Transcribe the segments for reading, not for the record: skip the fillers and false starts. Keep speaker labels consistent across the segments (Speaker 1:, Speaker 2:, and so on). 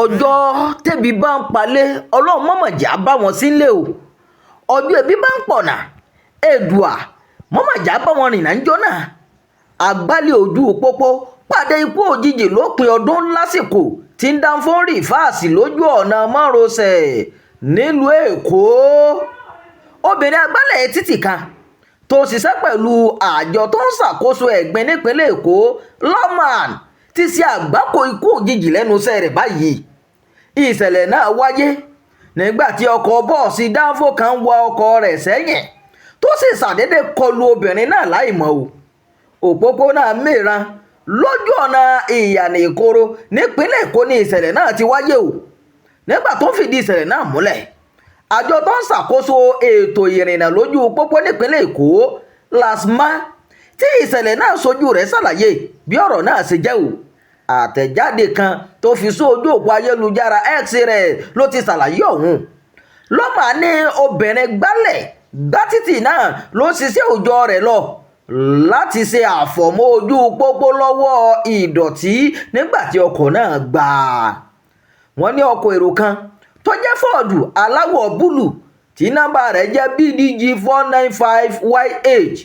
Speaker 1: Ọjọ́ tẹ́bi bá ń palẹ̀, Ọlọ́run mọ̀mọ̀já bá wọn sílẹ̀ o. Ọjọ́ ebi bá ń pọ̀nà, Èdùà mọ̀mọ̀já bá wọn rìnnà ńjọ́ náà. Àgbálẹ̀ ojú pópó pàdé ikú òjijì lópin ọdún lásìkò tí ń dánfọ́ ń rìfáàsì lójú ọ̀nà márosẹ̀ nílùú Èkó. Obìnrin agbálẹ̀ títì kan tó ń ṣiṣẹ́ pẹ̀lú àjọ tó ń ṣàkóso ẹ̀gbin nípínlẹ̀ Èkó, LAWMA, ti ṣe àgbákò ikú òjijì lẹ́nu iṣẹ́ rẹ̀ báyìí. Ìṣẹ̀lẹ̀ náà wáyé nígbà tí ọkọ̀ bọ́ọ̀sì dánfò kan ń wa ọkọ̀ rẹ̀ sẹ́yìn tó sì ṣàdédé kọlu obìnrin náà láìmọ̀ o. Òpópónà Mìíràn lójú ọ̀nà Ìyànà Ìkoro nípínlẹ̀ Èkó ní ìṣẹ̀lẹ̀ náà ti wáyé o. Nígbà tó ń fìdí ìṣẹ̀lẹ̀ náà múlẹ̀, àjọ tó ń ṣàkóso ètò ìrìnnà lójú pópó nípínlẹ̀ Èkó, LASTMA, tí ìṣẹ̀lẹ̀ náà ṣojú rẹ̀ ṣàlàyé bí ọ̀rọ̀ náà ṣe jẹ́ o. Àtẹ̀jáde kan tó fi sójú òpó ayélujára X rẹ̀ ló ti ṣàlàyé ọ̀hún. LAWMA ní obìnrin gbálẹ̀ gbá títì náà ló ṣiṣẹ́ òòjọ́ rẹ̀ lọ láti ṣe àfọ̀mọ́ ojú pópó lọ́wọ́ ìdọ̀tí nígbà tí ọkọ̀ náà gbà á. Wọ́n ní ọkọ̀ èrò kan tó jẹ́ Ford aláwọ̀ búlúù tí nọ́mbà rẹ̀ jẹ́ BDG 495 YH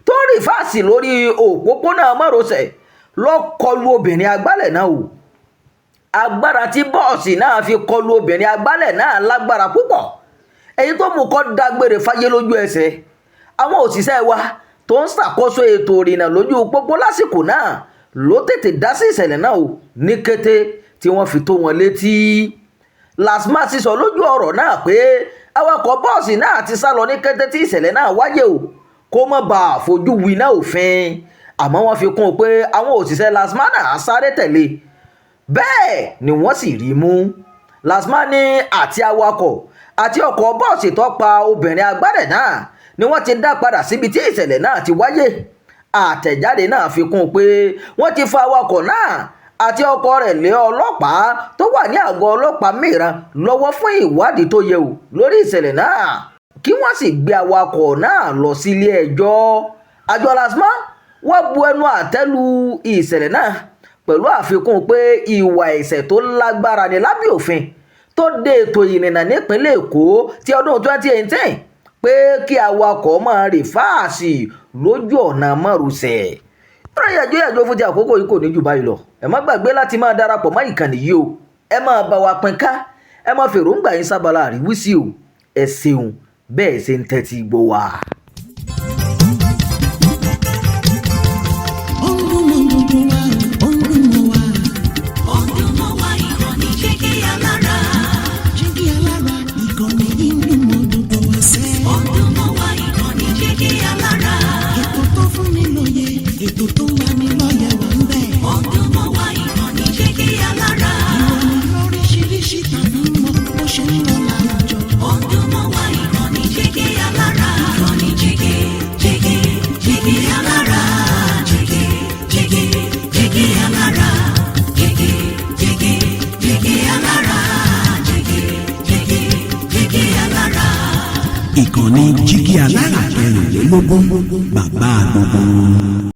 Speaker 1: tó rìfáàsì lórí òpópónà márosẹ̀ ló kọlu obìnrin agbálẹ̀ náà o. Agbára tí bọ́ọ̀sì náà fi kọlu obìnrin agbálẹ̀ náà lágbára púpọ̀, èyí tó mú kó dágbére fáyé lójú ẹsẹ̀. Àwọn òṣìṣẹ́ wa tó ń ṣàkóso ètò ìrìnnà lójú pópó lásìkò náà ló tètè dá sí ìṣẹ̀lẹ̀ náà o ní kété tí wọ́n fi tó wọn létí. LASTMA sì sọ lójú ọ̀rọ̀ náà pé awakọ̀ bọ́ọ̀sì náà ti sá lọ ní kété tí ìṣẹ̀lẹ̀ náà wáyé o, kó má bàa fojú winá òfin. Àmọ́ wọ́n fi kún un pé àwọn òṣìṣẹ́ LASTMA náà sáré tẹ̀lé, bẹ́ẹ̀ ni wọ́n sì rí i mú. LASTMA ní àti awakọ̀ àti ọkọ̀ bọ́ọ̀sì tó pa obìnrin agbálẹ̀ náà ni wọ́n ti dá padà síbi tí ìṣẹ̀lẹ̀ náà ti wáyé. Àtẹ̀jáde náà fi kún un pé wọ́n ti fa awakọ̀ náà àti ọkọ̀ rẹ̀ lé ọlọ́pàá tó wà ní àgọ́ ọlọ́pàá Mìíràn lọ́wọ́ fún ìwádìí tó yẹ o lórí ìṣẹ̀lẹ̀ náà, kí wọ́n sì gbé awakọ̀ náà lọ sílé ẹjọ́. Àjọ LASTMA wọ́n bu ẹnu àtẹ́ lu ìṣẹ̀lẹ̀ náà pẹ̀lú àfikún pé ìwà ẹ̀ṣẹ̀ tó lágbára ní lábẹ́ òfin tó de ètò ìrìnnà nípínlẹ̀ Èkó ti ọdún 2018 pé kí awakọ̀ máa rìfáàsì lójú ọ̀nà márosẹ̀. Ìròyìn yàjóyàjó fún ti àkókò yìí kò ní jù báyìí lọ. Ẹ má gbàgbé láti máa darapọ̀ mọ́ ìkànnì yìí o. Ẹ máa bá wa pín ká, ẹ máa fèròǹgbà yín sábàlá àríwísí o. Ẹ ṣeun bẹ́ẹ̀ ṣe ń tẹ́tí gbọ́ wa.
Speaker 2: Ó ń dún mọ́ gbogbo wa, ó ń dún mọ́ wa.
Speaker 3: Ó ń dún mọ́ wa, ìkànnì Jígí Alára.
Speaker 2: Jígí Alára, ìkànnì yìí ń dún mọ́ gbogbo wa sẹ́.
Speaker 3: Ó ń dún mọ́ wa, ìkànnì Jígí Alára.
Speaker 2: Ètò tó fún ni lóye, ètò tó ń lani lọ́yẹ̀ wà ń bẹ̀.
Speaker 3: Ó ń dún mọ́ wa, ìkànnì Jígí Alára.
Speaker 2: Ìròyìn lóríṣiríṣi tàbí mọ́ bó ṣe ń lọ láwùjọ.
Speaker 3: Ó ń dún mọ́ wa, ìkànnì Jígí Alára. Ìkànnì Jígí, Jígí, Jígí Alára. Jígí, Jígí, Jígí Alára. Jígí, Jígí, Jígí Alára. Jígí, Jígí, Jígí Alára.
Speaker 4: Ìkànnì Jígí Alára 24, bàbá gbogbo wọn.